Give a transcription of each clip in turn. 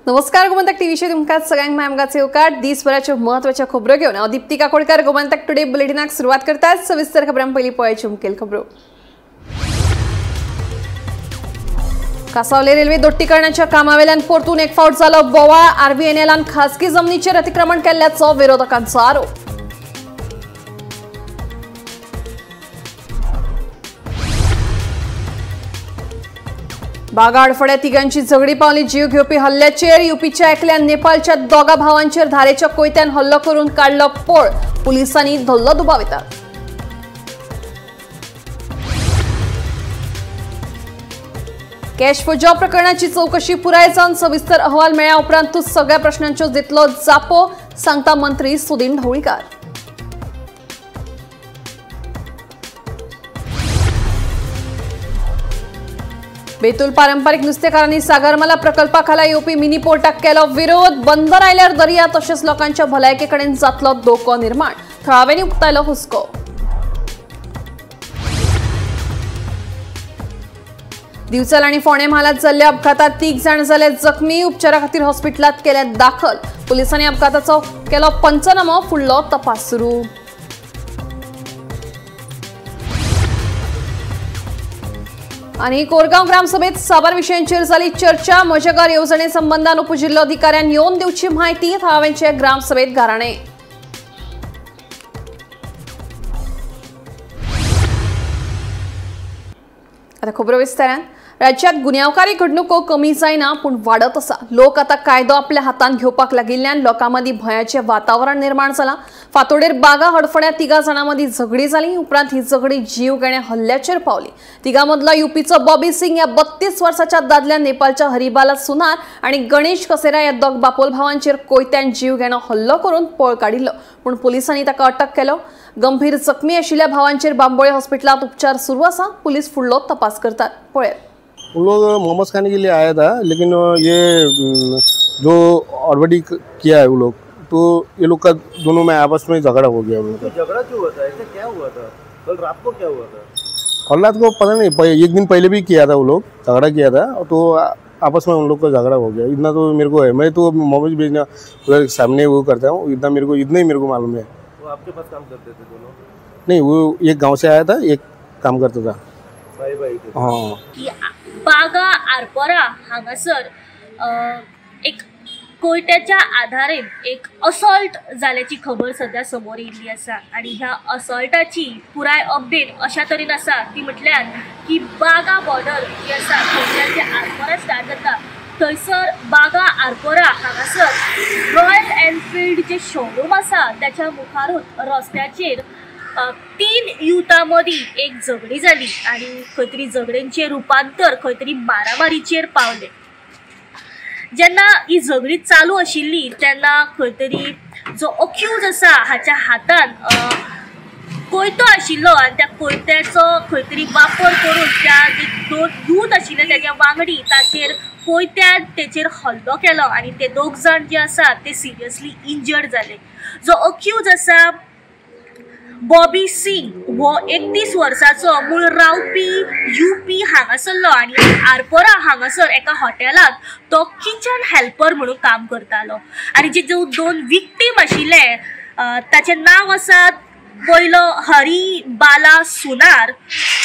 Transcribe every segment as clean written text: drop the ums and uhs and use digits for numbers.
नमस्कार, गोमंतक टीव्हीचेर तुमकां सगळ्यांक मायमगाचे येवकार. दिसभराच्यो म्हत्वाच्यो खबरो घेवन हांव दीप्ती काकोडकर गोमंतक टुडे बुलेटिनाक सुरवात करता. सविस्तर खबरां पयलीं पळयाची मुखेल खबरो. कासावले रेल्वे दोट्टीकरणाच्या कामावेल्यान परतून एक फावट जालो बोवाळ. आरव्हीएनएलान खासगी जमनीचेर अतिक्रमण केल्ल्याचो विरोधकांचो आरोप. बागा आडफड्या तिगांची झगडी पावली जीव घेवपी हल्ल्याचेर. युपीच्या एकल्यान नेपाळच्या दोगा भावांचेर धारेच्या कोयत्यान हल्लो करून काडलो पळ. पुलिसांनी धरलो दुबाविता. कॅश फॉर जॉब प्रकरणाची चौकशी पुराय जावन सविस्तर अहवाल मेळ्ळ्या उपरांतूच सगळ्या प्रश्नांच्यो दितलो जापो, सांगता मंत्री सुदिन ढवळीकार. बेतूल पारंपरिक नुस्तेकारांनी सागरमाला प्रकल्पाखाला येवपी मिनी पोर्टाक केलो विरोध. बंदर आयल्यार दर्या तशेंच लोकांच्या भलायके कडेन जातलो धोको निर्माण. थळाव्यांनी उक्तायलो हुस्को. दिवचल आनी फोंडें म्हालांत जाल्ल्या अपघातात 3 जाण जाले जखमी. उपचारा खातीर हॉस्पिटलांत केले दाखल. पुलिसांनी अपघाताचो केलो पंचनामो, फुडलो तपास सुरू. आनी कोरगांव ग्रामसभेत साबार विशयांचेर जाली चर्चा. मजगार येवजणे संबंदान उपजिल्लोधिकाऱ्यान येवन दिवची म्हायती. थळाव्यांचे ग्रामसभेत गाराणे. आता खबरो विस्तारान. राज्यात गुन्यांवकारी घडणुको कमी जायना पूण वाडत आसा. लोक आता कायदो आपल्या हातान घेवपाक लागिल्ल्यान लोकां मदीं भंयाचें वातावरण निर्माण जालां. फातोडेर बागा हडफड्या 3 जाणां मदीं झगडी जाली. उपरांत ही झगडी जीव घेण्या हल्ल्याचेर पावली. तिगां मदलो युपीचो बॉबी सिंग ह्या 32 वर्साच्या दादल्यान नेपाळच्या हरिबाला सुनार आनी गणेश कसेरा ह्या दोग बापोल भावांचेर कोयत्यान जीव घेणो हल्लो करून पळ काडिल्लो, पूण पुलिसांनी ताका अटक केलो. गंभीर जखमी आशिल्ल्या भावांचेर बांबोळे हॉस्पिटलांत उपचार सुरू आसा. पुलीस फुडलो तपास करतात. पळयात. उन लोग मोमोज खाने के लिए आया था, लेकिन ये जो ऑलरेडी किया है वो लोग, तो ये लोग का दोनों में आपस में झगड़ा हो गया. उन लोग का झगड़ा क्यों हुआ था, ऐसा क्या हुआ था? कल रात को क्या हुआ था? कल रात को पता नहीं, एक दिन पहले भी किया था वो लोग, झगड़ा किया था, तो आपस में उन लोग का झगड़ा हो गया. इतना तो मेरे को है, मैं तो मोमोज बेचना उधर सामने वो करता हूँ, इतना मेरे को, इतना ही मेरे को मालूम है. वो आपके पास काम करते थे दोनों? नहीं, वो एक गाँव से आया था, एक काम करता था. भाई भाई थे. हाँ. बागा आरपोरा हांगासर एक कोयत्याच्या आधारेन एक असॉल्ट जाल्याची खबर सध्या समोर येयल्ली आसा आनी ह्या असॉल्टाची पुराय अपडेट अशा तरेन आसा ती म्हटल्यार की बागा बॉर्डर जी आसा थंयच्यान जे आरपोरा स्टार्ट जाता थंयसर बागा आरपोरा हांगासर रॉयल एनफिल्ड जे शोरूम आसा त्याच्या मुखारूच रस्त्याचेर 3 युथा मदीं एक झगडी जाली आनी खंय तरी झगड्यांचें रुपांतर खंय तरी मारामारीचेर पावलें. जेन्ना ही झगडी चालू आशिल्ली तेन्ना खंय तरी जो अक्यूज आसा हाच्या हातान कोयतो आशिल्लो आनी त्या कोयत्याचो खंय तरी वापर करून त्या जे 2 यूथ आशिल्ले तेच्या वांगडी ताचेर कोयत्यान तेचेर हल्लो केलो आनी ते 2 जाण जे आसा ते सिरियसली इंजर्ड जाले. जो अक्यूज आसा बॉबी सिंग हो 31 वर्साचो मूळ रावपी युपी हांगासरलो आनी आरपोरा हांगासर एका हॉटेलांत तो किचन हेल्पर म्हणून काम करतालो. आनी जे 2 विक्टीम आशिल्ले ताचें नांव आसा पयलो हरी बाला सुनार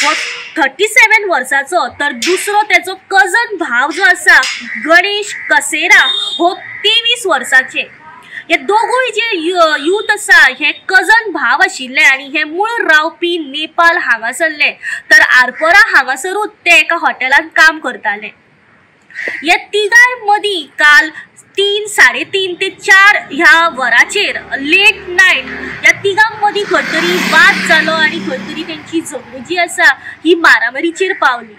हो 37 वर्साचो, तर दुसरो तेचो कजन भाव जो आसा गणेश कसेरा हो 23 वर्साचे. हे दोगूय जे यूथ आसा हे कजन भाव आशिल्ले आनी हे मूळ रावपी नेपाळ हांगासरले, तर आरपोरा हांगासरूच ते एका हॉटेलांत काम करताले. ह्या तिगांय मदीं काल 3 साडे 3 ते 4 ह्या वराचेर लेट नायट ह्या तिगां मदीं खंय तरी वाद जालो आनी खंय तरी तेंची झगडी जी आसा ही मारामारीचेर पावली.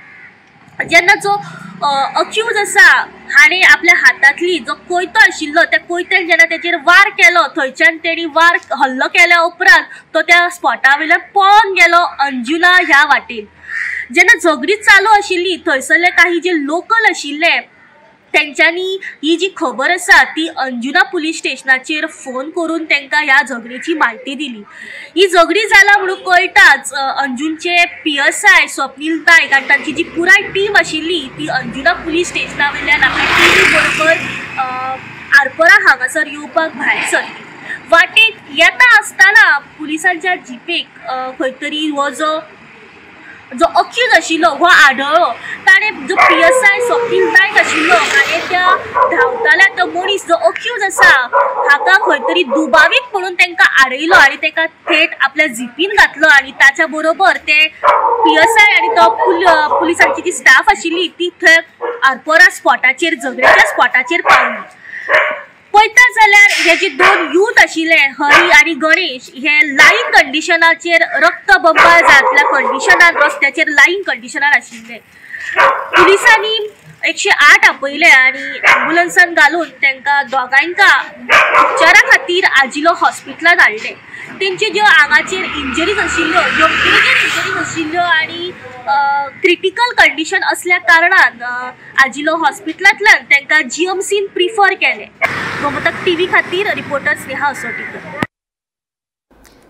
जेन्ना जो अक्यूज आसा हाणें आपल्या हातांतली जो कोयतो आशिल्लो त्या कोयत्यान जेन्ना तेचेर वार केलो थंयच्यान तेणी वार हल्लो केल्या उपरांत तो त्या स्पॉटा वयल्यान पळोन गेलो अंजुना ह्या वाटेन. जेन्ना झगडी चालू आशिल्ली थंयसरले काही जे लोकल आशिल्ले तेंच्यांनी ही जी खबर आसा ती अंजुना पुलीस स्टेशनाचेर फोन करून तांकां ह्या झगडीची म्हायती दिली. ही झगडी जाला म्हणून कळटाच अंजुनचे PSI Swapnil Naik आनी तांची जी पुराय टीम आशिल्ली ती अंजुना पुलीस स्टेशना वयल्यान आपल्या टिमी बरोबर आरपोरा हांगासर येवपाक भायर सरली. वाटेक येता आसतना पुलिसांच्या जिपेक खंय तरी हो जो जो अक्यूज आशिल्लो हो आढळ्ळो. ताणें जो PSI Swapnil Naik आशिल्लो हाणें त्या धांवताल्या तो मनीस जो अक्यूज आसा हाका खंय तरी दुबावीत म्हणून तांकां आडयलो आनी ताका थेट आपल्या जिपीन घातलो आनी ताच्या बरोबर ते PSI आनी तो पुलिसांची जी स्टाफ आशिल्ली ती थंय आरपोरा स्पॉटाचेर झगड्याच्या स्पॉटाचेर पावली. पळयता जाल्यार हे जे दोन यूथ आशिल्ले हरी आनी गणेश हे लायींग कंडिशनाचेर रक्तबंबाळ जातल्या कंडिशनान रस्त्याचेर लायींग कंडिशनार आशिल्ले. पुलिसांनी 108 आपयले आनी एम्बुलन्सान घालून तांकां दोगांयका उपचारा खातीर आजिलो हॉस्पिटलांत हाडले. तेंचे ज्यो आंगाचेर इंजरीज आशिल्ल्यो ज्यो मेजर इंजरीज आशिल्ल्यो आनी क्रिटिकल कंडिशन असल्या कारणान आजिलो हॉस्पिटलांतल्यान तांकां GMCन प्रिफर केलें. गोमंतक टीव्ही खातीर reporter Sneha Asotikar.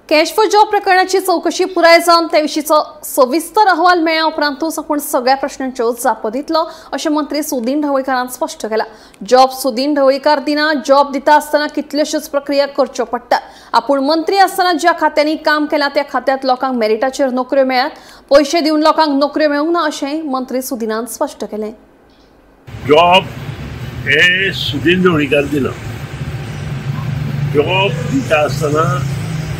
Cash for job प्रकरणाची चौकशी पुराय जावन त्या विशींचो सविस्तर अहवाल मेळ्ळ्या उपरांतूच आपूण सगळ्या प्रश्नांच्यो जापो दितलो अशें मंत्री सुदीन ढवळीकारान स्पश्ट केलां. जॉब सुदीन ढवळीकार दिना, जॉब दिता आसतना कितल्योश्योच प्रक्रिया करच्यो पडटात. आपूण मंत्री आसतना ज्या खात्यांनी काम केलां त्या खात्यांत लोकांक मेरिटाचेर नोकऱ्यो मेळ्ळ्यात, पयशे दिवन लोकांक नोकऱ्यो मेळूंक ना अशेंय मंत्री सुदीनान स्पश्ट केलें. जॉब हे सुदीन ढवळीकार दिना. जॉब दिता आसतना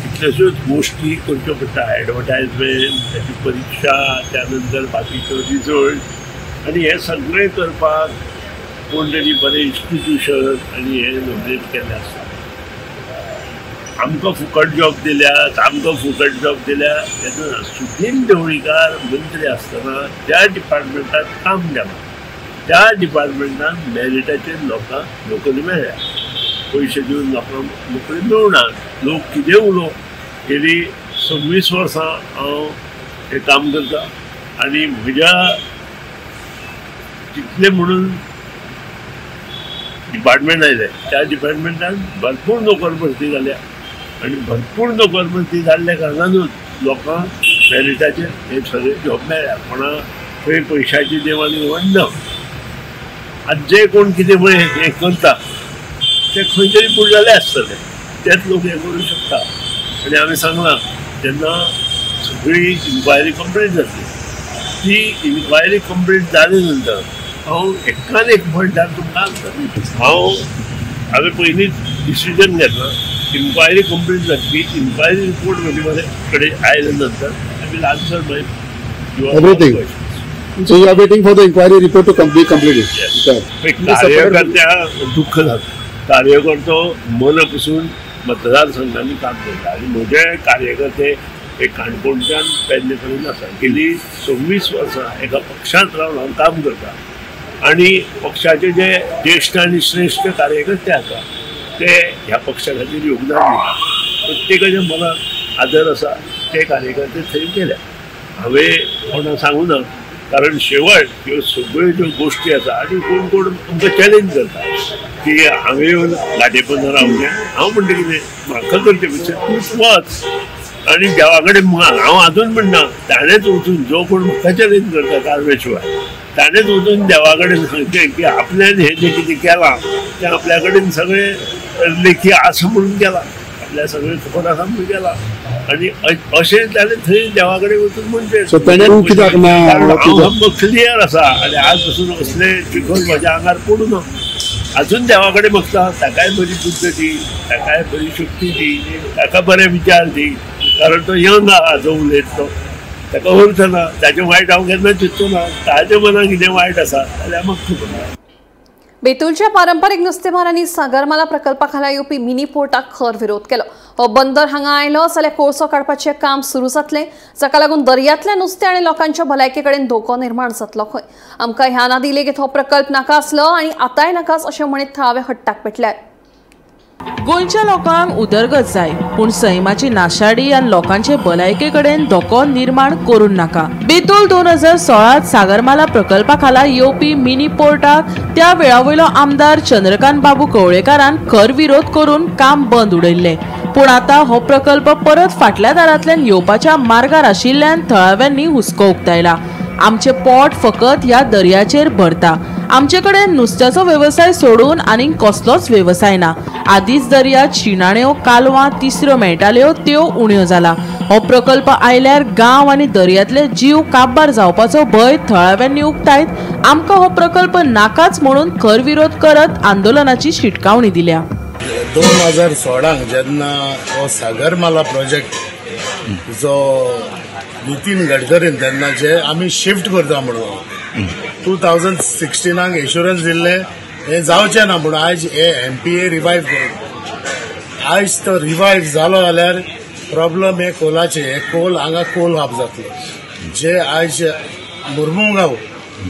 कितल्योश्योच गोष्टी करच्यो पडटा, एडवर्टायजमेंट, त्याची परीक्षा, त्यानंतर बाकीचो रिजल्ट आनी हें सगळें करपाक कोण तरी बरें इन्स्टिट्युशन आनी हें नॉमिनेट केल्लें आसता. आमकां फुकट जॉब दिल्यात, आमकां फुकट जॉब दिल्या तेन्ना सुदीन ढवळीकार मंत्री आसतना ज्या डिपार्टमेंटात काम केलां त्या डिपार्टमेंटान मेरिटाचेर लोकांक नोकरी मेळ्ळ्या. पयशे दिवन लोकांक नोकरी मेळना. लोक कितें उलोवं, गेली 26 वर्सां हांव हें काम करता आनी म्हज्या तितलें म्हणून डिपार्टमेंट आयलें त्या डिपार्टमेंटान भरपूर नोकर भरती जाल्या आनी भरपूर नोकर भरती जाल्ल्या कारणानूच लोकांक मेरिटाचेर हे सगळे जॉब मेळ्ळ्या. कोणा खंय पयशाची देवाण घेवाण ना. आतां जे कोण कितें पळय हें करता ते खंय तरी बुडलेले आसतले, तेच लोक हें करूं शकता. आनी हांवें सांगलां जेन्ना सगळी इन्क्वायरी कंप्लीट जातली ती इन्क्वायरी कंप्लीट जाले नंतर हांव एकान एक म्हणटार तुमकां आन्सर. हांवें पयलींच डिसिजन घेतला, इन्क्वायरी कंप्लीट जातली, इन्क्वायरी रिपोर्ट म्हजे कडेन आयले नंतर I will answer my everything. So you are waiting for the inquiry report to be completed. कार्यकर्त्या दुःख जाता. कार्यकर्तो मनापासून मतदारसंघांनी काम करता आनी म्हजे कार्यकर्ते हे काणकोणच्यान पेडणे पर्यंत आसा. गेली 26 वर्सां एका पक्षांत रावन हांव काम करता आनी पक्षाचे जे ज्येश्ठ आनी श्रेश्ठ कार्यकर्ते आसा ते ह्या पक्षा खातीर योगदान दिता. प्रत्येकाच्या मनात आदर आसा ते कार्यकर्ते थंय गेल्या. हांवें कोणाक सांगूं ना, कारण शेवट ह्यो सगळ्यो ज्यो गोश्टी आसा आनी कोण कोण आमकां चॅलेंज करता की हांवें येवन गाडयेपोंदा रावचें. हांव म्हणटा कितें, म्हाका करचें पेक्षा तूंच वच आनी देवा कडेन माग. हांव आजून म्हणना ताणेंच वचून जो कोण म्हाका चॅलेंज करता कारवे शिवाय ताणेंच वचून देवा कडेन सांगचें की आपल्यान हें जें कितें केलां तें आपल्या कडेन सगळें लेखी आसा म्हणून केलां, आपल्या सगळें खबर आसा म्हणून केलां आनी अशें ताणें थंय देवा कडेन वचून म्हणचें. हांव सामको क्लियर आसा आनी आज पसून असले चिखल म्हज्या आंगार पडूं ना. अजून देवा कडेन मागता ताकाय बरी बुद्द दी, ताकाय बरी शक्ती दी, ताका बरे विचार दी, कारण तो यंग आहा जो उलयतलो ताका अर्थ ना, ताचें वायट हांव केन्ना चिंतचो ना. ताच्या मनाक कितें वायट आसा जाल्यार म्हाका खबर ना. बेतूलच्या पारंपरिक नुस्तेमारांनी सागरमाला प्रकल्पाखाला येवपी मिनी पोर्टाक खर विरोध केलो. हो बंदर हांगा आयलो जाल्यार कोळसो काडपाचें काम सुरू जातलें, जाका लागून दर्यांतलें नुस्तें आनी लोकांच्या भलायके कडेन धोको निर्माण जातलो खंय. आमकां ह्या नादी लेगीत हो प्रकल्प नाका आसलो आनी आतांय नाकाच अशें म्हणीत थळावे हट्टाक पेटल्यात. गोंयच्या लोकांक उदरगत जाय, पूण सैमाची नाशाडी आनी लोकांचे भलायके कडेन धोको निर्माण करूं नाका. बेतूल 2016 सागरमाला प्रकल्पा खाला येवपी मिनी पोर्टाक त्या वेळा वयलो आमदार चंद्रकांत बाबू कवळेकारान खर विरोध करून काम बंद उडयल्लें. पूण आतां हो प्रकल्प परत फाटल्या दारांतल्यान येवपाच्या मार्गार आशिल्ल्यान थळाव्यांनी हुस्को उक्तायला. आमचें पोट फकत ह्या दर्याचेर भरता, आमचे कडेन नुस्त्याचो वेवसाय सोडून आनीक कसलोच वेवसाय ना. आदींच दर्यात शिणाण्यो, कालवां, तिसऱ्यो मेळटाल्यो त्यो उण्यो जाला. हो प्रकल्प आयल्यार गांव आनी दर्यांतले जीव काबार जावपाचो भंय थळाव्यांनी उक्तायत आमकां हो प्रकल्प नाकाच म्हणून खर विरोध करत आंदोलनाची शिटकावणी दिल्या. 2016 जेन्ना हो सागरमाला प्रोजेक्ट जो नितीन गडकरीन तेन्ना जे आमी शिफ्ट करता म्हणून 2016 एश्युरन्स दिल्ले हे जावचें ना म्हणून आयज हे एमपीए रिवायव करून आयज तो रिवायव जालो जाल्यार प्रॉब्लम हे कोलाचे, हे कोल हांगा कोल हाप जातलो. जे आयज मुर्मुगांव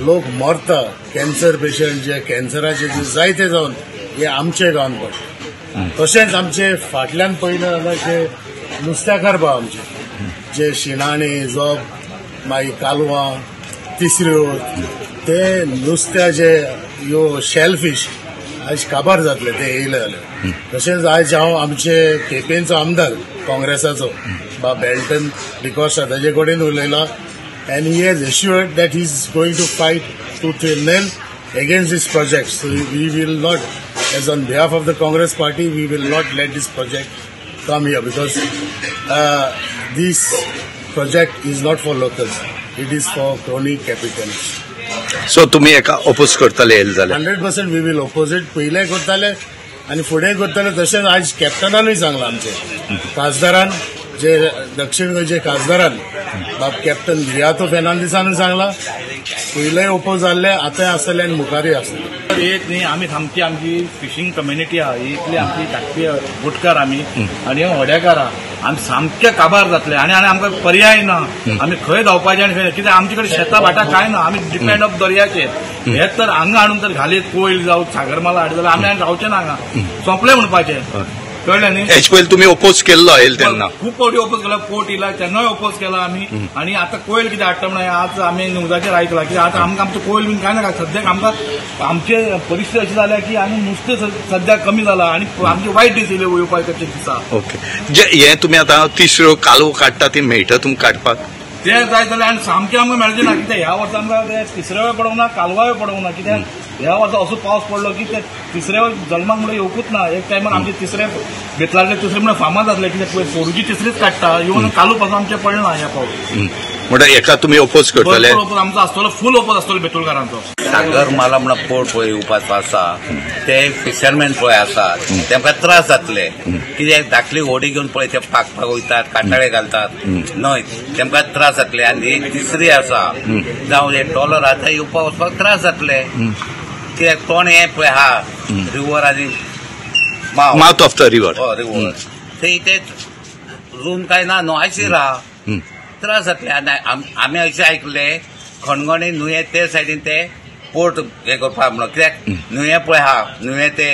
लोक मरता, कॅन्सर पेशंट जे कॅन्सराचे जे जायते जावन हे आमचे गांवान पडटा. तशेंच आमचे फाटल्यान पयलें जाल्यार जे नुस्त्याकार भाव आमचे जे शिणाणे, जोब, मागीर कालवां, तिसऱ्यो, ते नुस्त्या जे ह्यो शेलफीश आयज काबार जातले ते येयले जाल्यार. तशेंच आयज हांव आमचे केपेंचो आमदार काँग्रेसाचो बा बेल्टन डिकॉस्टा ताजे कडेन उलयला and he has assured that he is going to fight tooth and nail against this project. So we will not, as on behalf of the Congress party, we will not let this project come here because this project is not for locals, it is for crony capitalists. So तुम्ही एका oppose करतले येल जाल्यार? 100% we will oppose it. पयले करताले आनी फुडें करताले. तशेंच आयज कॅप्टनानूय सांगलां आमचे खासदारान, जे दक्षिण गोंयचे खासदारान बाब कॅप्टन विरियातो फेर्नांडीसानूय सांगलां, पयलेय ओपोज जाल्ले, आतांय आसतले आनी मुखारूय आसतले. एक न्ही, आमी सामकी आमची फिशींग कम्युनिटी आहा, इतली आमची धाकटी बोटकार आमी आनी होड्याकार आहा, आमी सामके काबार जातले आनी आनी आमकां पर्याय ना. आमी खंय धांवपाचें आनी खंय, कित्याक आमचे कडेन शेतां भाटां कांय ना, आमी डिपेंड ऑफ दर्याचेर. हे तर हांगा हाडून तर घालीत कोयल जावं सागरमाला हाडत जाल्यार आमी आनी रावचे ना हांगा, सोंपले म्हणपाचें. कळ्ळें न्ही? हेच पयलीं तुमी ओपोज केल्लो येयल तेन्ना? खूब फावटी ओपोज केला, पोर्ट येयला तेन्नाय ओपोज केला आमी. आनी आतां कोयल कितें हाडटा म्हणून आज आमी न्यूजाचेर आयकलां की आतां आमकां आमचो कोयल बीन कांय नाका. सद्याक आमकां आमचे परिस्थिती अशी जाल्या की आनी नुस्तें सद्याक कमी जाला आनी आमचे वायट दीस येयले येवपाचे दिसा. ओके, जे हे तुमी आतां तिसऱ्यो कालवो काडटा ती मेळटा तुमकां काडपाक? तें जाय जाल्यार आनी सामकें आमकां मेळचें ना, कित्याक ह्या वर्सा आमकां ते तिसऱ्यो पडोवंक ना, कालवाय पडोवंक ना. कित्याक ह्या वर्सा असो पावस पडलो की ते तिसऱ्या जल्माक म्हणून येवकूच ना. एक टायमार आमचे तिसरे बेतलांतले तिसरे म्हणून फामाद जातले, कित्याक पळय पोरूची तिसरीच काडटा, इवन कालू पासून आमचें पडना ह्या पावस. म्हणटा एका तुमी ओपोज करतले? आमचो आसतलो फूल ओपोज आसतलो बेतुलकारांचो. सागरमाला म्हणून पोर्ट पळय येवपाचो आसा, ते फिशरमॅन पळय आसा तेमकां त्रास जातले, कित्याक धाकली होडी घेवन पळय ते पाकपाक वयतात, काटाळे घालतात न्हय, तेमकां त्रास जातले. आनी ही तिसरी आसा जावं हे ट्रॉलर आतां येवपाक वचपाक त्रास जातले, कित्याक तोंड हें पळय आहा रिवर आनी mouth of the river, river थंय ते रूम काय ना न्हय अशी राहा, त्रास जातले. आनी आमी अशें आयकले खणगणे न्हंये ते सायडीन ते पोर्ट हे करपाक म्हणून, कित्याक न्हंये पळय आहा न्हंये ते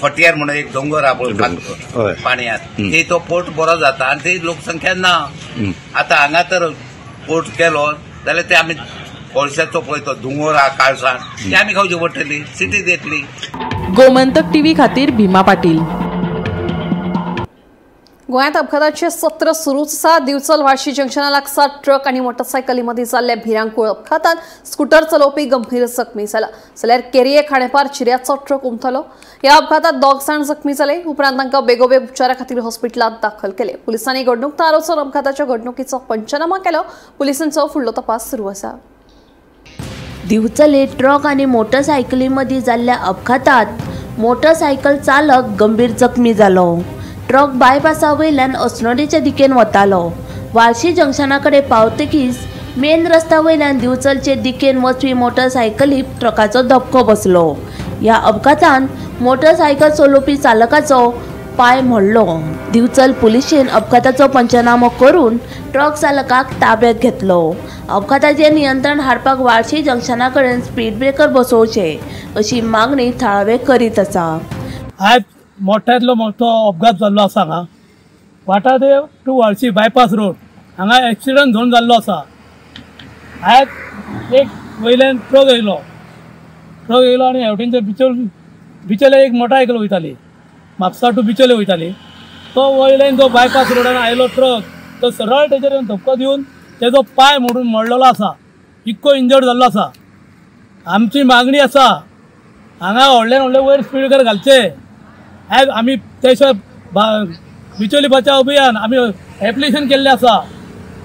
फटियार म्हणून एक दोंगर आहा पळय पाणयांत, थंय तो पोर्ट बरो जाता आनी थंय लोकसंख्या ना. आतां हांगा तर पोर्ट केलो जाल्यार ते आमी कोळशाचो पळय तो दोंगर आहा काळसाण, ते आमी खावची पडटली, सिटीत येतली. गोमंतक टीव्ही खातीर भीमा पाटील. गोंयांत अपघाताचे सत्र सुरूच आसा. दिवचल वाशी जंक्शना लागसार ट्रक आनी मोटरसायकली मदीं जाल्ल्या भिरांकूळ अपघातांत स्कूटर चलोवपी गंभीर जखमी जाला. जाल्यार केरये खांडेपार चिऱ्याचो ट्रक उमथलो. ह्या अपघातांत 2 जाण जखमी जाले. उपरांत तांकां बेगोबेग उपचारा खातीर हॉस्पिटलांत दाखल केले. पुलिसांनी घडणूक थळार वचून अपघाताच्या घडणुकीचो पंचनामा केलो. पुलिसांचो फुडलो तपास सुरू आसा. दिवचले ट्रक आनी मोटरसायकली मदीं जाल्ल्या अपघातांत मोटरसायकल चालक गंभीर जखमी जालो. ट्रक बायपासा वयल्यान अस्नोडेच्या दिकेन वतालो. वाळशी जंक्शना कडेन पावतकीच मेन रस्त्या वयल्यान दिवचलचे दिकेन वचपी मोटरसायकलीक ट्रकाचो धपको बसलो. ह्या अपघातांत मोटरसायकल चलोवपी चालकाचो पांय मोडलो. दिवचल पुलिशेन अपघाताचो पंचनामो करून ट्रक चालकाक ताब्यात घेतलो. अपघाताचेर नियंत्रण हाडपाक वाळशी जंक्शना कडेन स्पीड ब्रेकर बसोवचे अशी मागणी थळावे करीत आसा. आयज मोठ्यांतलो मोठो अपघात जाल्लो आसा हांगा Vathadev two Valshi bypass road हांगा एक्सिडंट झोन जाल्लो आसा. आयज एक वयल्यान ट्रक येयलो, ट्रक येयलो आनी हेवटेनचे बिचोले एक मोटरसायकल वयताली, म्हापसा टू बिचोले वयताली. तो वयल्यान जो बायपास रोडान आयलो ट्रक तो सरळ तेजेर धपको दिवन तेजो पांय मोडून मोडलेलो आसा, इतको इंजर्ड जाल्लो आसा. आमची मागणी आसा हांगा व्हडल्यान व्हडले वयर स्पीड ब्रेकर घालचे. आमी ते शिवाय बिचोली बचाव अभियान आमी एप्लिकेशन केल्लें आसा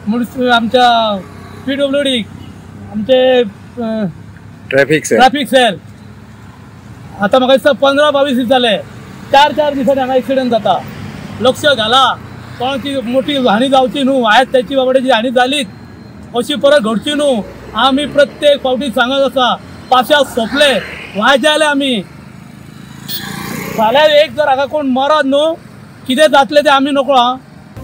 म्हूण आमच्या PWD आमचे ट्रॅफिक सेल. आतां म्हाका दिसता 15-22 दीस जाले, 4-4 दिसांनी हांगा एक्सिडंट जाता. लक्ष घाला, कोणाची मोठी हानी जावची न्हू. आयज त्याची बाबड्याची हानी जालीच, अशी परत घडची न्हू. आमी प्रत्येक फावटी सांगत आसा, पाशाक सोंपले वाजाले आमी. फाल्यां एक जर हांगा कोण मरत न्हू, कितें जातलें तें आमी नकळो.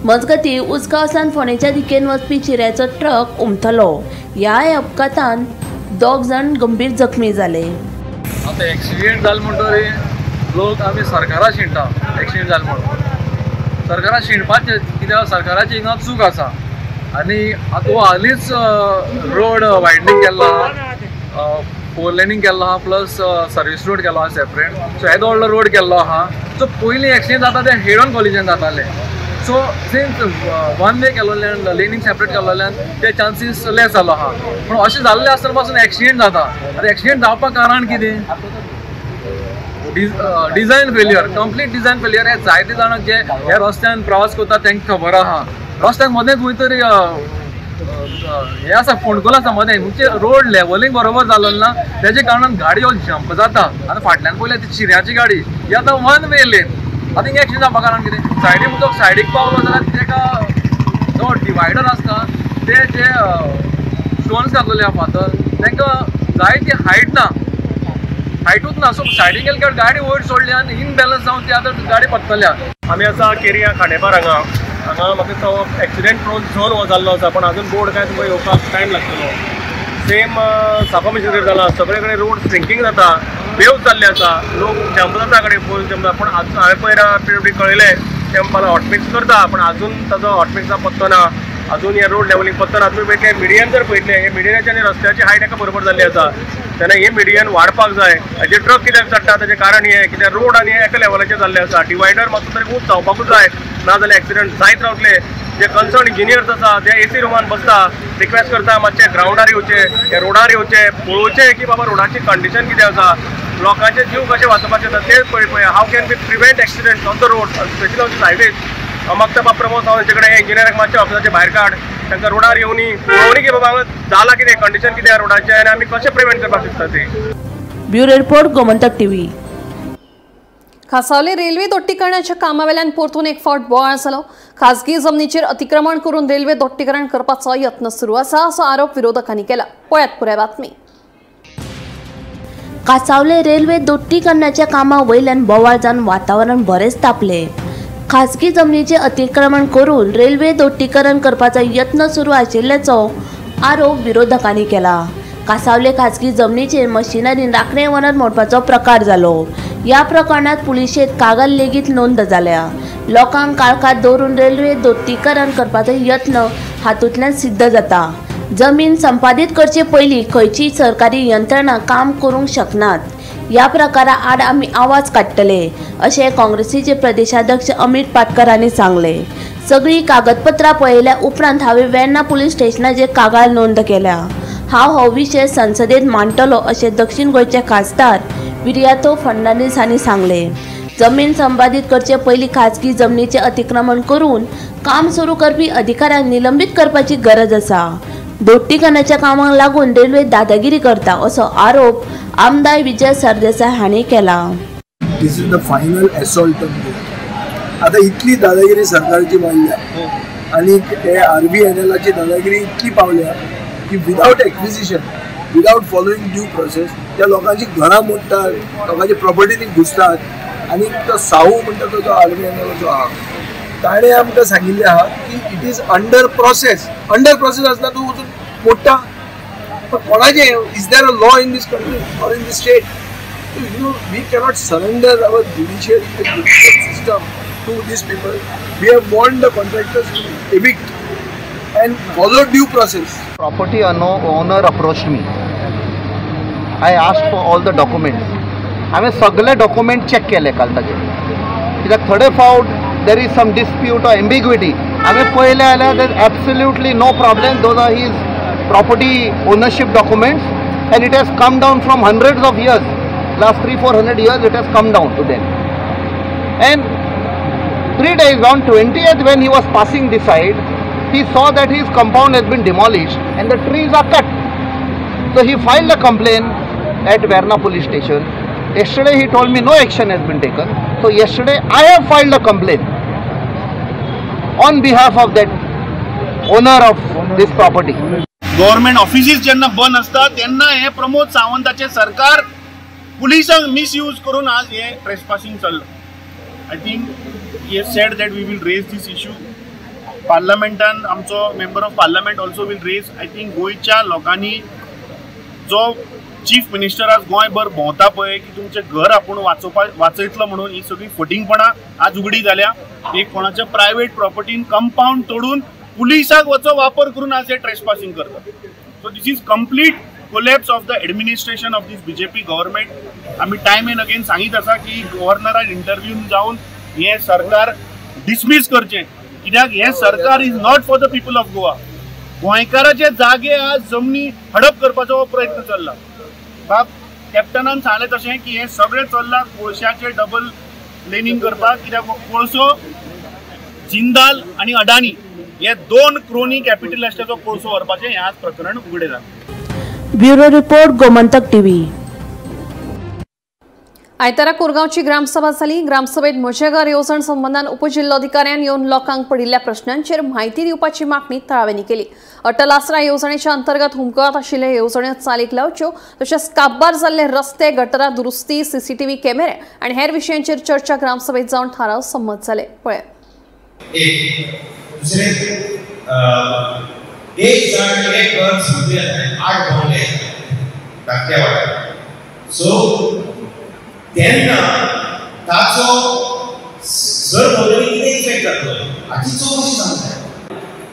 मजगती उसगांवसान फोंडेच्या दिकेन वचपी चिऱ्याचो ट्रक उमथलो. ह्या अपघातान 2 जाण गंभीर जखमी जाले. आतां एक्सिडेंट जालो म्हणटकीर लोक आमी सरकारा शिणटा. एक्सिडेंट जालो म्हणून सरकारा शिणपाचें, कित्याक सरकाराची हिंगा चूक आसा. आनी आतां हालींच रोड वायडनींग केल्लो आहा, 4 लेनींग केल्लो आहा, प्लस सर्वीस रोड केलो आहा सेपरेट. सो येदो व्हडलो रोड केल्लो आहा. सो पयलीं एक्सिडेंट जाता ते हेड ऑन कॉलिजन जाताले. सो सिन्स वन वे केल्लोल्यान, लेनींग सेपरेट केल्लोल्यान ते चान्सीस लेस जालो आहा. पूण अशें जाल्लें आसतना पासून एक्सिडेंट जाता. आतां एक्सिडेंट जावपाक कारण कितें? Design failure, complete design failure. हे जायते जाणांक जे ह्या रस्त्यान प्रवास करता तांकां खबर आहा. रस्त्याक मदेंच खंय तरी हें आसा, फोंडकुल आसा मदें, म्हणजे रोड लेवलींग बरोबर जालो ना, तेजे कारणान गाडी जंप जाता. आतां फाटल्यान पळयल्यार ती चिऱ्याची गाडी, ही आतां वन वे लेन. आतां हिंगा एक्सिडेंट जावपा कारण कितें? सायडीक उदक सायडीक पावलो जाल्यार तेका जो डिवायडर आसता ते जे स्टोन्स घातलेले आहा फातर, तांकां जाय ती हायट ना, हायटूच ना. सो सायडीक गेले गाडी वयर सोडली आनी इनबॅलन्स जावन ती आतां गाडी पडटल्या. आमी आसा केरिया खांडेपार हांगा. हांगा म्हाका तो एक्सिडेंट प्रोन झोन हो जाल्लो आसा, पूण आजून बोर्ड काय तुमकां येवपाक टायम लागतलो. सेम साफा मिशनरी जाला, सगळे कडेन रोड श्रिंकींग जाता, बेवज जाल्ले आसा, लोक जंप जाता कडेन फूल जंप जाता. पूण हांवें पयर पी कळयलें, ते म्हणपाक हॉटमिक्स करता, पूण आजून ताजो हॉटमिक्सा पत्तो ना, अजून हे रोड लेवलींग पत्तो ना. तुमी पळयतले मिडियन जर पळयतले, हे मिडियनाची आनी रस्त्याची हायट एका बरोबर जाल्ली आसा, तेन्ना हे मिडियन वाडपाक जाय. हाजे ट्रक कित्याक चडटा ताचें कारण हें, कित्याक रोड आनी एका लेवलाचेर जाल्ले आसा. डिवायडर मातसो तरी ऊंच जावपाकूच जाय, ना जाल्यार एक्सिडंट जायत रावतले. जे कन्सर्न इंजिनियर्स आसा ते एसी रुमान बसता, रिक्वेस्ट करता मातशे ग्रावंडार येवचे, ह्या रोडार येवचे, पळोवचें की बाबा रोडाची कंडिशन कितें आसा, लोकांचे जीव कशे वाचोवपाचे आसा ते पळय. How can be prevent accident on the road, specially on this highways. हांव मागता बाब प्रमोद हांव तेंचे कडेन इंजिनियराक मातशे ऑफिसाचे भायर काड, तांकां रोडार येवनी पळोवनी की बाबा हांगा जालां कितें, कंडिशन कितें आसा रोडाचें आनी आमी कशें प्रिवेंट करपाक शकता तें. Bureau report, Gomantak TV. Cansaulim railway दोट्टीकरणाच्या कामावेल्यान परतून एक फावट बोवाळ जालो. खासगी जमनीचेर अतिक्रमण करून रेल्वे दोट्टीकरण करपाचो यत्न सुरू आसा असो आरोप विरोधकांनी केला. पळयात पुराय बातमी. कांसावले रेल्वे दोट्टीकरणाच्या कामा वयल्यान बोवाळ जावन वातावरण बरेंच तापलें. खासगी जमनीचें अतिक्रमण करून रेल्वे दोट्टीकरण करपाचो यत्न सुरू आशिल्ल्याचो आरोप विरोधकांनी केला. कांसावले खासगी जमनीचेर मशिनरीन राखणे वनर मोडपाचो प्रकार जालो. ह्या प्रकरणात पुलिशेंत कागाळ लेगीत नोंद जाल्या. लोकांक काळखांत दवरून रेल्वे दोट्टीकरण करपाचो यत्न हातूंतल्यान सिद्ध जाता. जमीन संपादीत करचे पयलीं खंयचीय सरकारी यंत्रणा काम करूंक शकनात. ह्या प्रकारा आड आमी आवाज काडटले अशें काँग्रेसीचे प्रदेशाध्यक्ष अमित पाटकर हांणी सांगलें. सगळीं कागदपत्रां पळयल्या उपरांत हांवें वेर्णा पुलीस स्टेशनाचेर कागाळ नोंद केल्या. हांव हो विशय संसदेत मांडटलो अशें दक्षिण गोंयचे खासदार विरियातो फर्नांडीस हांणी सांगलें. जमीन संपादीत करचे पयलीं खाजगी जमनीचें अतिक्रमण करून काम सुरू करपी अधिकाऱ्यांक निलंबीत करपाची गरज आसा. दोट्टीकरणाच्या कामाक लागून रेल्वे दादागिरी करता असो आरोप आमदार विजय सरदेसाय हांणी केला. This is the final assault on Goa. आतां इतली दादागिरी सरकारची वाडल्या आनी हे RVNLाची दादागिरी इतली पावल्या की without acquisition, without following due process त्या लोकांची घरां मोडटात, लोकांची प्रॉपर्टीनी घुसतात. आनी तो साहू म्हणटा तो जो RVNL आहा ताणें आमकां सांगिल्लें आहा की it is under process. Under process आसतना तूं वचून मोडटा, पण कोणाचें? Is there a law in this country or in this state? You know, we cannot surrender our judiciary, the judicial system to these people. We have warned the contractors to evict and follow due process. Property owner approached me. I asked for all the documents. हांवें सगळे document check केले काल ताजे, कित्याक थोडे फावट there is some dispute or ambiguity. हांवें पळयलें जाल्यार there is absolutely no problem. Those are his property ownership documents. And it has come down from hundreds of years, last 300-400 years it has come down to then. And 3 days on 20th, when he was passing this side, he saw that his compound has been demolished and the trees are cut. So he filed a complaint at Verna police station. Yesterday he told me no action has been taken. So yesterday I have filed a complaint on behalf of that owner of this property. Government offices जेन्ना बंद आसता तेन्ना हे प्रमोद सावंताचे सरकार पुलिसांक misuse करून आज हे ट्रेसपासिंग चल्लां. I think he has said that we will raise this issue पार्लमेंटान. आमचो member of parliament also will raise. I think गोंयच्या लोकांनी जो चीफ मिनिस्टर आज गोंयभर भोंवता पळय की तुमचें घर आपूण वाचयतलो म्हणून, ही सगळी फटींगपणां आज उगडी जाल्या. एक कोणाच्या प्रायवेट प्रॉपर्टीन कंपावंड तोडून पुलिसाक वचो वापर करून आज हे ट्रेसपासिंग करतात. So this is complete collapse of the administration of this BJP government. आमी टायम एंड अगेन सांगीत आसा की गव्हर्नरान इंटरव्यून जावन हें सरकार डिसमीस करचें, कित्याक हें सरकार is not for the people of Goa. गोंयकाराचे जागे आज जमनी हडप करपाचो हो प्रयत्न चल्ला. बाब कॅप्टनान सांगलें तशें की हें सगळें चल्लां कोळशाचें डबल लेनिंग करपाक, कित्याक कोळसो जिंदाल आनी अडानी हे दोन क्रोनी कॅपिटलिस्टाचो कोळसो व्हरपाचें हें आज प्रकरण उगडें जालां. Bureau report, Gomantak TV. आयतारा कोरगांवची ग्रामसभा जाली. ग्रामसभेत म्हजें घर येवजण संबंदान उपजिल्लोधिकाऱ्यान येवन लोकांक पडिल्ल्या प्रश्नांचेर म्हायती दिवपाची मागणी थळाव्यांनी केली. अटल आसरा येवजणेच्या अंतर्गत हुमकळत आशिल्ल्या येवजण्यो चालीक लावच्यो, तशेंच काबार जाल्ले रस्ते, गटरां दुरुस्ती, सीसीटीव्ही कॅमेरे आनी हेर विशयांचेर चर्चा ग्रामसभेत जावन थाराव संमत जाले. पळय एक जाण एक घर समजू येता 8 भोंवले धाकट्या वाड्यार. सो तेन्ना ताचो सरभोंवतणी कितें इफेक्ट जातलो हाची चवकशी जावंक जाय.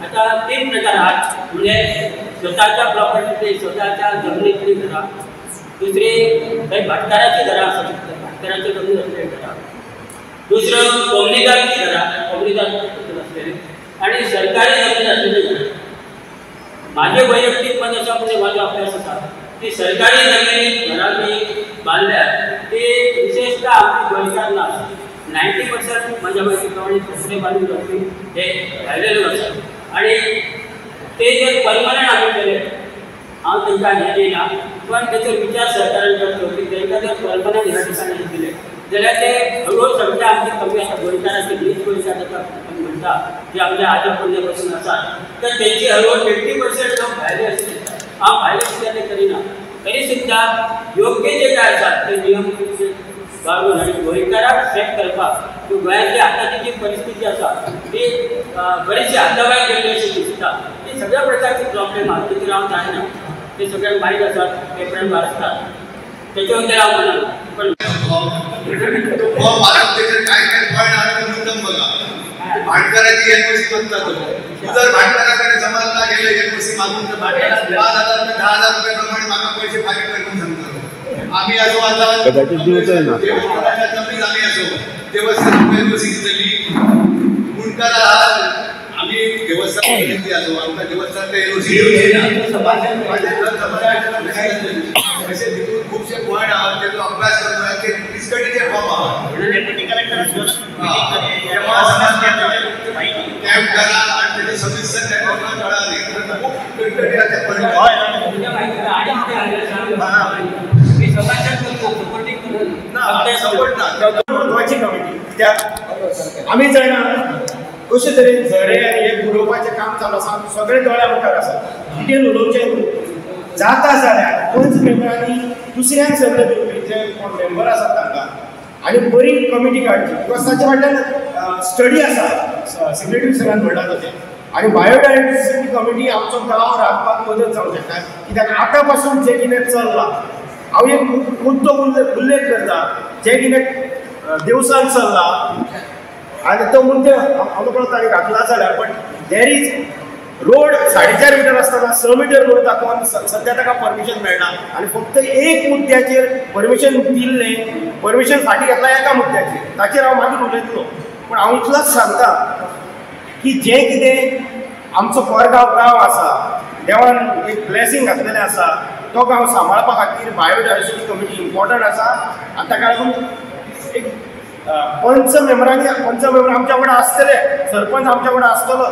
आतां 3 प्रकार आहात, म्हणजे स्वताच्या प्रॉपर्टीतली, स्वताच्या जमनीतली घरां, दुसरी थंय भाटकाराची घरां आसूं शकतात, भाटकाराची जमनीत आसलेली घरां, दुसरं कोमनिदारची घरां, कोमनिदार आसलेली, आनी सरकारी जमनीत आसलेली घरां. माझे वैयक्तीक मत आसा, म्हणजे म्हाजो अभ्यास आसा की सरकारी जमनीत घरां जी बांदल्यात ती विशेषतः आमची गोंयकार ना आसा. 90% म्हाज्या म्हायती प्रमाणे दुसरे बांदून जावपी हे भायले लोक आसात आनी ते जर परमनंट आमी केले, हांव तांकां हें दिना, पण तेचो विचार सरकारान करचो की तांकां जर परमनंट ह्या ठिकाणी दिले जाल्यार ते हळूहळू संख्या आमची कमी आसा. गोंयकारांची वीस गोंयकार आतां आमी म्हणटा जे आमच्या आजा पुण्य पासून आसात, तर तेंची हळूहळू 50% लोक भायले अशें दिसता. हांव भायले सुद्दां ते करिना, तरी सुद्दां योग्य जे काय आसात ते नियम बाळगून आनी गोंयकाराक सेट करपाक की गोंयांतली आतांची जी परिस्थिती आसा ती बरीचशी हाताभायर गेल्ली अशी दिसता. ती सगळ्या प्रकारची प्रॉब्लेम आसा, तितून हांव जायना, ते सगळ्यांक मायत आसात, पेपरान वाचतात, तेच्या बद्दल हांव म्हणना. पण भाटकाराची एनओसी मागता तो, तू जर भाटकाराकडे समाजला गेले एनओसी मागून तर भाटकाराक 5,000 रुपये 10,000 रुपये प्रमाणे म्हाका पैसे फारीक कर म्हणून सांगता. आमी असो आतां जमनीत आमी असो देवस्थान एनओसी दितली, मुंडकारा आमी देवस्थान प्रतिनिधी असो आमकां देवस्थान एनओसी अशे भितून खुबशे पॉयंट आहा तेजो अभ्यास करपाक ते किचकटीचे फॉर्म आहा. कॅम्प करा आनी तेजे सविस्तर ताका कळालें खूब कटकटी आसा. सपोर्ट ना म्हत्वाची कमिटी, कित्याक आमी जाणा कशे तरेन झरे आनी हे बुडोवपाचें काम चालू आसा, सगळे दोळ्या मुखार आसा. डिटेल उलोवचें जाता जाल्यार पंच मेंबरांनी दुसऱ्यांक सगळे दिवपी जे कोण मेंबर आसात तांकां आनी बरी कमिटी काडची, because ताचे फाटल्यान स्टडी आसा, सेक्रेटरी सरान म्हणलां तशें. आनी बायोडायवर्सिटी कमिटी आमचो गांव राखपाक मदत जावंक शकता, कित्याक आतां पासून जें कितें चल्लां, हांव एक मुद्दो उल्लेख करता, जें कितें देवसान चल्लां आनी तो मुद्दो हांव नकळो ताणें घातला जाल्यार, but there is road 4.5 metre आसतना 6 मिटर म्हणून दाखोवन सद्या ताका परमिशन मेळना आनी फक्त एक मुद्द्याचेर परमिशन दिल्लें, परमिशन फाटीं घेतला एका मुद्द्याचेर, ताचेर हांव मागीर उलयतलो. पूण हांव इतलोच सांगता की जें कितें आमचो कोरगांव गांव आसा, देवान एक ब्लेसींग घातलेलें आसा, तो गांव सांबाळपा खातीर बायोडायवर्सिटी कमिटी इम्पॉर्टंट आसा आनी ताका लागून एक पंच मेंबरांनी पंच मेंबर आमच्या वांगडा आसतले, सरपंच आमच्या वांगडा आसतलो,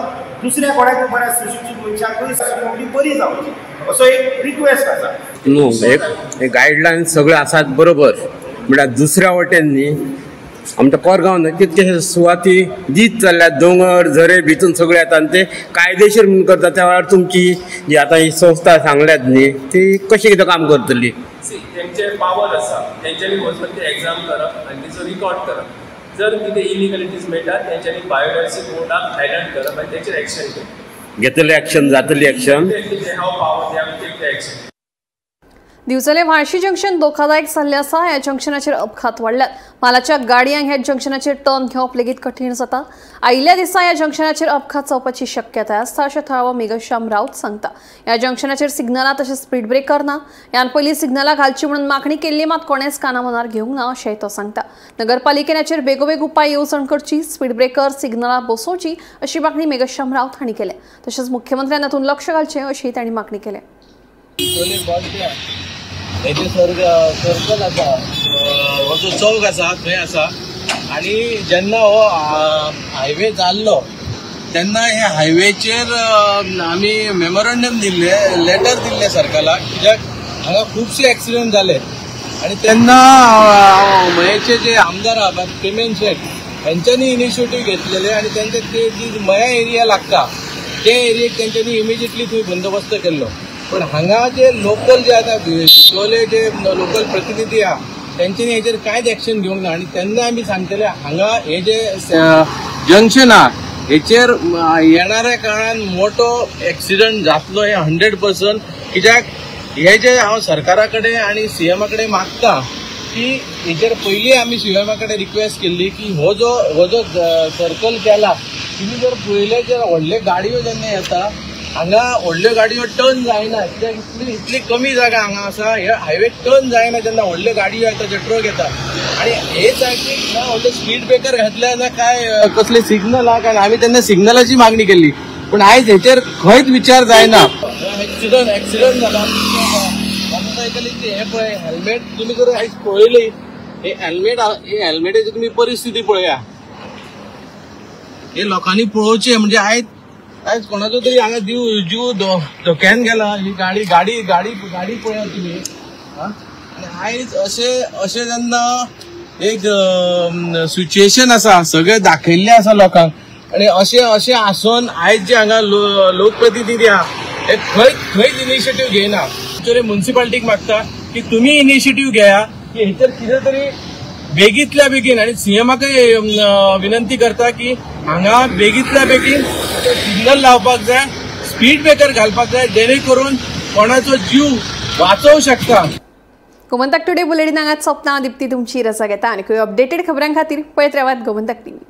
दुसऱ्या कोणाक बऱ्या सुशिक्षीत मनशांकूय कमिटी बरी जावची असो एक रिक्वेस्ट आसा. न्हू एक गायडलायन सगळे आसात बरोबर, म्हळ्यार दुसऱ्या वटेन न्ही आमच्या कोरगांव कितकेशे सुवाती दीत चल्ल्यात, दोंगर झरे भितून सगळे येता आनी ते कायदेशीर म्हणून करता. त्या वेळार तुमची जी आतां ही संस्था सांगल्यात न्ही ती कशी कितें काम करतली? तेंचे पावर आसा, तेंच्यांनी वचून ते एग्जाम करप आनी तेचो रिकॉर्ड करप. जर कितें इलिगलिटीज मेळटा तेंच्यांनी बायोडायवर्सिटी बोर्डाक हायलायट करप आनी तेचेर एक्शन घेवप. घेतले एक्शन, जातली action. They have power, they have take the action. Divchal Vhalshi junction धोकादायक जाल्लें आसा. ह्या जंक्शनाचेर अपघात वाडल्यात. मालाच्या गाडयांक ह्या जंक्शनाचेर टर्न घेवप लेगीत कठीण जाता. आयिल्ल्या दिसा ह्या जंक्शनाचेर अपघात जावपाची शक्यताय आसता अशें थळावो मेघश्याम राऊत सांगता. ह्या जंक्शनाचेर सिग्नलां तशेंच स्पीड ब्रेकर ना. ह्यान पयलीं सिग्नलां घालची म्हणून मागणी केल्ली मात कोणेच काना मनार घेवंक ना अशेंय तो सांगता. नगरपालिकेन हाचेर बेगोबेग उपाय येवजण करची, स्पीड ब्रेकर सिग्नलां बसोवची अशी मागणी मेघश्याम राऊत हांणी केल्या. तशेंच मुख्यमंत्र्यान तातूंत लक्ष घालचें अशीय तांणी मागणी केल्या. हेजे सर्कल आसा, हो जो चौक आसा थंय आसा आनी जेन्ना हो हायवे जाल्लो तेन्ना हे हायवेचेर आमी मेमोरंडम दिल्ले, लेटर दिल्ले सरकाराक, कित्याक हांगा खुबशे एक्सिडंट जाले. आनी तेन्ना मयेचे जे आमदार आहा प्रेमेन शेट हेंच्यांनी इनिशिएटीव घेतलेले आनी तेंचे ते जी मया एरिया लागता ते एरियेक तेंच्यांनी इमिजिएटली थंय बंदोबस्त केल्लो. पण हांगा जे लोकल जे आतां बिचोले जे लोकल प्रतिनिधी आहा तेंच्यांनी हेचेर कांयच एक्शन घेवंक ना. आनी तेन्ना आमी सांगतले हांगा हे जे जंक्शन आहा हेचेर येणाऱ्या काळान मोठो एक्सिडंट जातलो हे 100%. कित्याक हे जे हांव सरकारा कडेन आनी सीएमा कडेन मागता की हेचेर पयलीं आमी सीएमा कडेन रिक्वेस्ट केल्ली की हो जो सर्कल केला तुमी जर पळयलें जर व्हडल्यो गाडयो जेन्ना येता हांगा व्हडल्यो गाडयो टर्न जायना, कित्याक इतली कमी जागा हांगा आसा, हे हायवे टर्न जायना जेन्ना व्हडल्यो गाडयो येता, जे ट्रक येता. आनी हे सायडीक ना व्हडले स्पीड ब्रेकर घातले ना काय कसले सिग्नल आहा, कारण आमी तेन्ना सिग्नलाची मागणी केल्ली पूण आयज हेचेर खंयच विचार जायना. एक्सिडंट जाला मोटरसायकलीचे. हे पळय हेल्मेट तुमी जर आयज पळयली हे हेल्मेट, हे हेल्मेटाची तुमी परिस्थिती पळया, हे लोकांनी पळोवचें. म्हणजे आयज आयज कोणाचो तरी हांगा जीव धोक्यान गेला. ही गाडी गाडी गाडी गाडी पळयात तुमी. आनी आयज अशें अशें जेन्ना एक सिच्युएशन आसा, सगळें दाखयल्लें आसा लोकांक, आनी अशें अशें आसून आयज जे हांगा लोकप्रतिनिधी आहा हे खंय खंयच इनिशिएटीव घेयना. एक्चुअली मुन्सिपालिटीक मागता की तुमी इनिशिएटीव घेया की हेचेर कितें तरी बेगीतल्या बेगीन, आनी सीएमाकय विनंती करता की हांगा बेगीतल्या बेगीन सिग्नल लावपाक जाय, स्पीड ब्रेकर घालपाक जाय, जेणे करून कोणाचो जीव वाचोवंक शकता. गोमंतक टुडे बुलेटिन हांगाच सोंपता. दीप्ती तुमची रजा घेता आनी अपडेटेड खबरां खातीर पळयत रावात गोमंतक टीव्ही.